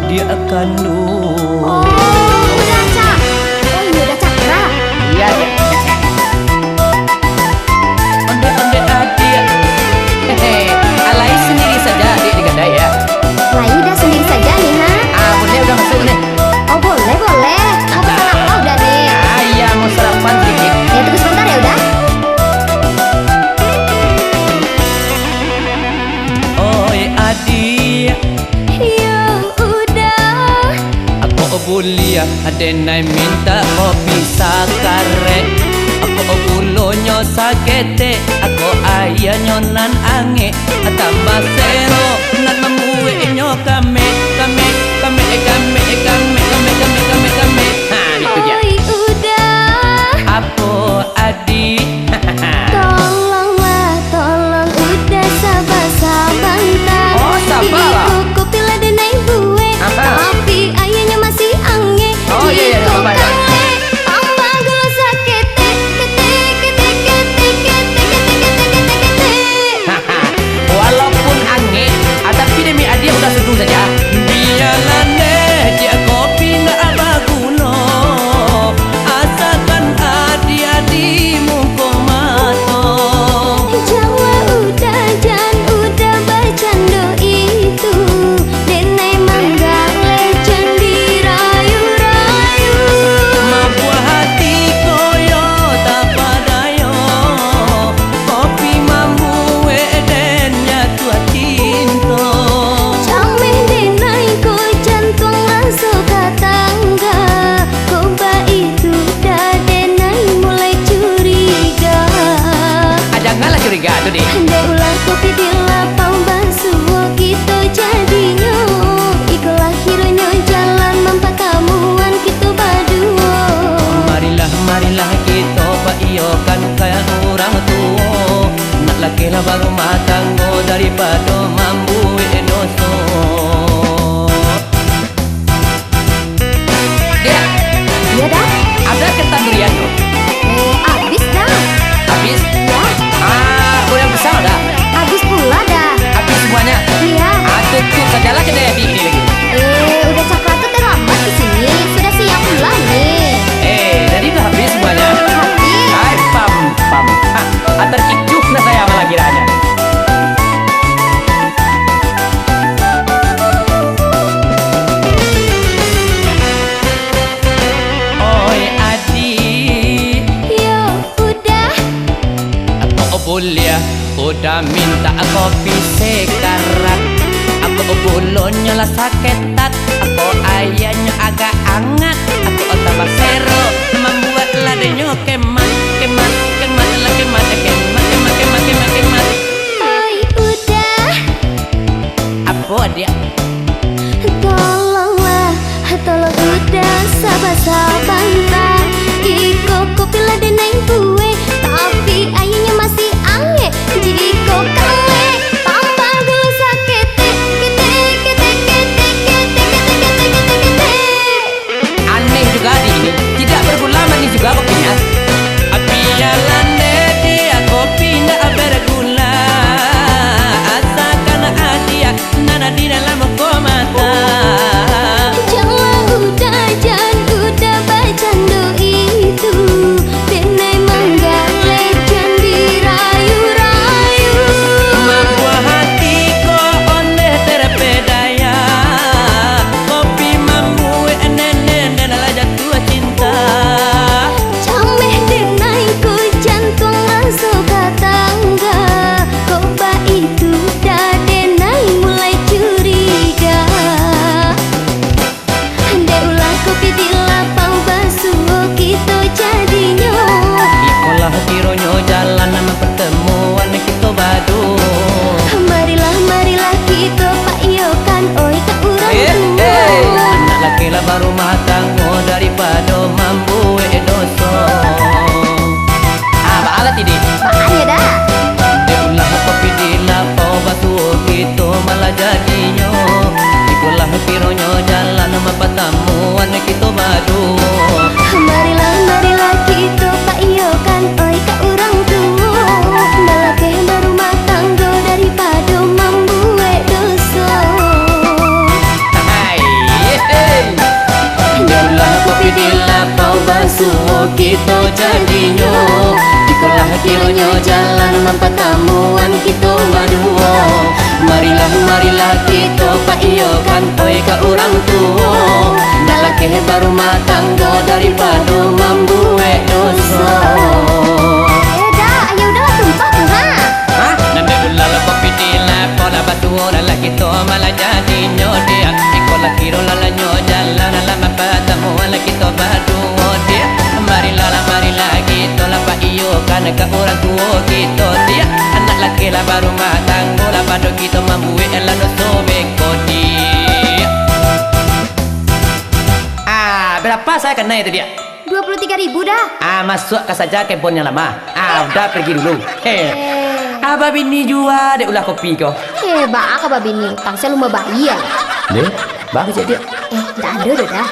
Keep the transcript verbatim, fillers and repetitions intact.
Diak kanduang. Oh, udah, Cak. Oh, iyo, udah, Cak. Nah. Iya, Diak. Ondeh-ondeh adiak. Hehe. Alai sendiri saja adiak di kadai, ya? Lai dah sendiri saja nih, ha? Ah, bunda udah masuk nih. Oh, boleh, boleh. Mau pesan apa udah nih? Ah, iya, mau sarapan sedikit. Ya, tunggu sebentar ya, udah. Oi, adiak. Yo, udah. Ako buliah, denai mintak kopi sakarek. Ako gulonyo saketek, ako aianyo nan angek. Tambah sero, nan mambueknyo kamek, kamek, kamek, kamek. Ha, itu dia. Oi, udah. Apo, Adi? Tolonglah, tolong udah sabar sabanta. Oh, sabar lah. Iko kopi lah denai buek, aha, tapi aianyo masih angek. Oh, iya, iya, sabar, sabar. Iko kalek, tambah gulo saketek, ketek, ketek. Walaupun angek, ah, tapi demi adiak udah seduh saja. Bialah deh, Diak, kopi ndak baguno, asakan adiak di muko mato. Jan lah udah, jan udah bacando itu, denai manggaleh jan dirayu-rayu. Mabuah hati koyo tapadayo, kopi mambuek den jatuah cinto. Cameh denai ko jantuang raso ka tangga, ko baitu dah denai mulai curiga. Ah, janganlah curiga tu, Dik. Dek ulah kopi di lapau basuo kito jadinyo. Ikolah kironyo jalan mampatamuan kito baduo. Marilah, marilah kito baiyokan ka urang tuo. Nak lakeh lah barumah tanggo daripado mambuek doso. Diak. Iyo, Da. Ado ketan durian tu? Eh, abih, Da. Abih? Iyo. Ah, goyang pisang, Da? Abih pulo, Da. Abih semuanya? Iyo. Ah, tutup sajalah kedai Adi ini lagi. Eh, udah cakap tu terlambat di sini. Sudah siang pulo ni. Eh, jadi udah abih semuanya? Abih. Ai, pam, pam. Ah, terkejut lah saya malah kiranya. Oi, Adi. Yo, udah. Ako buliah udah mintak kopi sakarak. Ako gulonyo lah saketek. Ako aianyo agak angat. Ako tambah sero mambuek lah denyo kemat, kemat, kemat lah kemat, kemat, kemat, kemat, kemat, kemat. Oi, udah. Apo, Diak? Tolonglah, tolong udah sabar sabanta. Iko kopi lah denai buek, tapi aianyo masih angek. Jiko kalek, tambah gulo saketek, ketek, ketek. Aneh juga Adi ini, tidak bergula manis juga kopinya. Bialah deh Diak, kopi ndak bergula, asakan adiak nan di dalam Tuo kito jadinyo, ikolah kironyo jalan mampatamuan kito baduo. Marilah, marilah kito paiyokan, oi ka urang tuo, nak lakeh barumah tanggo daripado mambuek doso. Eh, dah, ayo dah, sumpah tu, ha? Hah? Nan dulu lah kopi di lapo lah batuo lah, lah kito malah jadinyo dia. Iko lah kiro lah lanyo jalan lah mampatamuan lah kito baduo dia. Marilah lah, marilah kito lah paiyokan ka urang tuo kito dia. Anak laki lah barumah tanggo lah pado kito mambuek lah doso beko dia. Ah, berapa saya kenai tu dia? Dua puluh tiga ribu dah. Ah, masuak ka saja kebon yang lama. Ah, udah pergi dulu. Heh. Eh. Ah, babini jua dek ulah kopi ko. Eh, baa ka babini, utang sia lumba bayia. Deh, baa kecek dia? Eh, ndak ado doh dah.